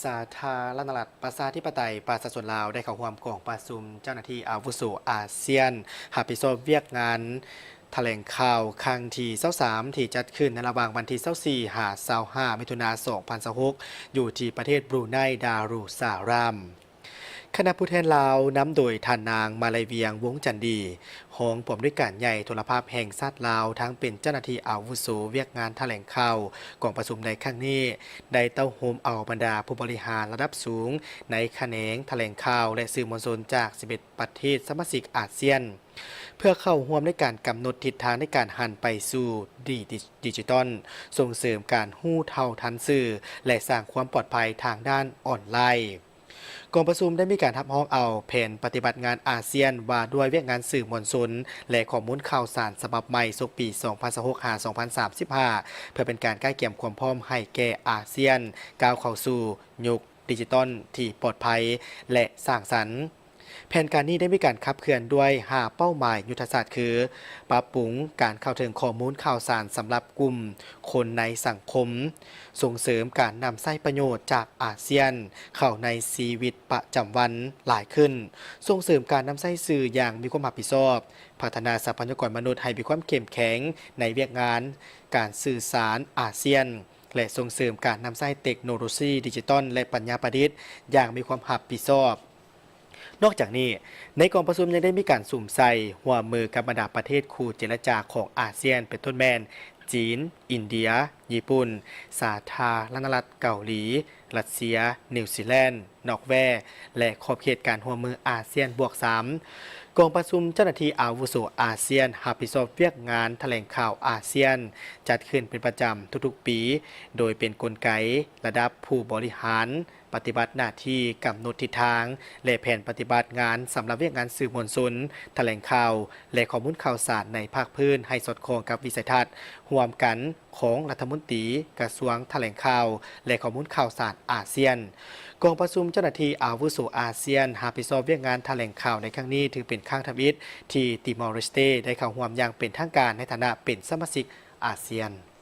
ສາທາລະນະລັດ ປະຊາທິປະໄຕ ປະຊາຊົນລາວ ໄດ້ເຂົ້າຮ່ວມກອງປະຊຸມເຈົ້າໜ້າທີ່ອາວຸໂສອາຊຽນ ຮັບຜິດຊອບວຽກງານຖະແຫຼງຂ່າວຄັ້ງທີຊາວສາມ ທີ່ຈັດຂຶ້ນໃນລະຫວ່າງວັນທີຊາວສີ່ ຫາ ຊາວຫ້າ ມິຖຸນາ ສອງພັນຊາວຫົກ ຢູ່ທີ່ປະເທດບຣູໄນ ດາຣຸດສາລາມ. ຄະນະຜູ້ແທນລາວ ນຳໂດຍທ່ານນາງ ມາໄລວຽງ ວົງຈັນດີ ຮອງຜູ້ອຳນວຍການໃຫຍ່ໂທລະພາບແຫ່ງຊາດລາວ, ທັງເປັນເຈົ້າໜ້າທີ່ອາວຸໂສວຽກງານຖະແຫຼງຂ່າວ. ກອງປະຊຸມໃນຄັ້ງນີ້ ໄດ້ເຕົ້າໂຮມເອົາບັນດາຜູ້ບໍລິຫານລະດັບສູງໃນຂະແໜງຖະແຫຼງຂ່າວ ແລະ ສື່ມວນຊົນຈາກສິບເອັດປະເທດສະມາຊິກອາຊຽນ ເພື່ອເຂົ້າຮ່ວມໃນການກຳນົດທິດທາງໃນການຫັນໄປສູ່ດີ ດິຈິຕອນ, ສົ່ງເສີມການຮູ້ເທົ່າທັນສື່ ແລະ ສ້າງຄວາມປອດໄພທາງດ້ານອອນລາຍ. ກອງປະຊຸມໄດ້ມີການຮັບຮອງເອົາແຜນປະຕິບັດງານອາຊຽນ ວ່າດ້ວຍວຽກງານສື່ມວນຊົນ ແລະ ຂໍ້ມູນຂ່າວສານສະບັບໃໝ່ ສົກປີສອງພັນຊາວຫົກ ຫາ ສອງພັນສາມສິບຫ້າ ເພື່ອເປັນການກະກຽມຄວາມພ້ອມໃຫ້ແກ່ອາຊຽນກ້າວເຂົ້າສູ່ຍຸກດິຈິຕອນທີ່ປອດໄພ ແລະ ສ້າງສັນ. ແຜນການນີ້ໄດ້ມີການຂັບເຄື່ອນດ້ວຍຫ້າເປົ້າໝາຍຍຸດທະສາດຄື: ປັບປຸງການເຂົ້າເຖິງຂໍ້ມູນຂ່າວສານສຳລັບກຸ່ມຄົນໃນສັງຄົມ, ສົ່ງເສີມການນຳໃຊ້ປະໂຫຍດຈາກອາຊຽນເຂົ້າໃນຊີວິດປະຈຳວັນຫຼາຍຂຶ້ນ, ສົ່ງເສີມການນຳໃຊ້ສື່ຢ່າງມີຄວາມຮັບຜິດຊອບ, ພັດທະນາຊັບພະຍາກອນມະນຸດໃຫ້ມີຄວາມເຂັ້ມແຂງໃນວຽກງານການສື່ສານອາຊຽນ ແລະ ສົ່ງເສີມການນຳໃຊ້ເຕັກໂນໂລຊີດິຈິຕອນ ແລະ ປັນຍາປະດິດຢ່າງມີຄວາມຮັບຜິດຊອບ. ນອກຈາກນີ້, ໃນກອງປະຊຸມຍັງໄດ້ມີການສຸມໃສ່ຮ່ວມມືກັບບັນດາປະເທດຄູ່ເຈລະຈາຂອງອາຊຽນ ເປັນຕົ້ນແມ່ນ ຈີນ, ອິນເດຍ, ຍີ່ປຸ່ນ, ສາທາລະນະລັດເກົາຫຼີ, ຣັດເຊຍ, ນິວຊີແລນ, ນອກແວ ແລະ ຂອບເຂດການຮ່ວມມືອາຊຽນບວກສາມ. ກອງປະຊຸມເຈົ້າໜ້າທີ່ອາວຸໂສອາຊຽນ ຮັບຜິດຊອບວຽກງານຖະແຫຼງຂ່າວອາຊຽນ ຈັດຂຶ້ນເປັນປະຈຳທຸກໆປີ, ໂດຍເປັນກົນໄກລະດັບຜູ້ບໍລິຫານ ປະຕິບັດໜ້າທີ່ກຳນົດທິດທາງ ແລະ ແຜນປະຕິບັດງານສຳລັບວຽກງານສື່ມວນຊົນ, ຖະແຫຼງຂ່າວ ແລະ ຂໍ້ມູນຂ່າວສານໃນພາກພື້ນໃຫ້ສອດຄ່ອງກັບວິໄສທັດຮ່ວມກັນຂອງລັດຖະມົນຕີກະຊວງຖະແຫຼງຂ່າວ ແລະ ຂໍ້ມູນຂ່າວສານອາຊຽນ. ກອງປະຊຸມເຈົ້າໜ້າທີ່ອາວຸໂສອາຊຽນ ຮັບຜິດຊອບວຽກງານຖະແຫຼງຂ່າວໃນຄັ້ງນີ້ ຖືເປັນຄັ້ງທຳອິດທີ່ຕີມໍເລສເຕ ໄດ້ເຂົ້າຮ່ວມຢ່າງເປັນທາງການໃນຖານະເປັນສະມາຊິກອາຊຽນ.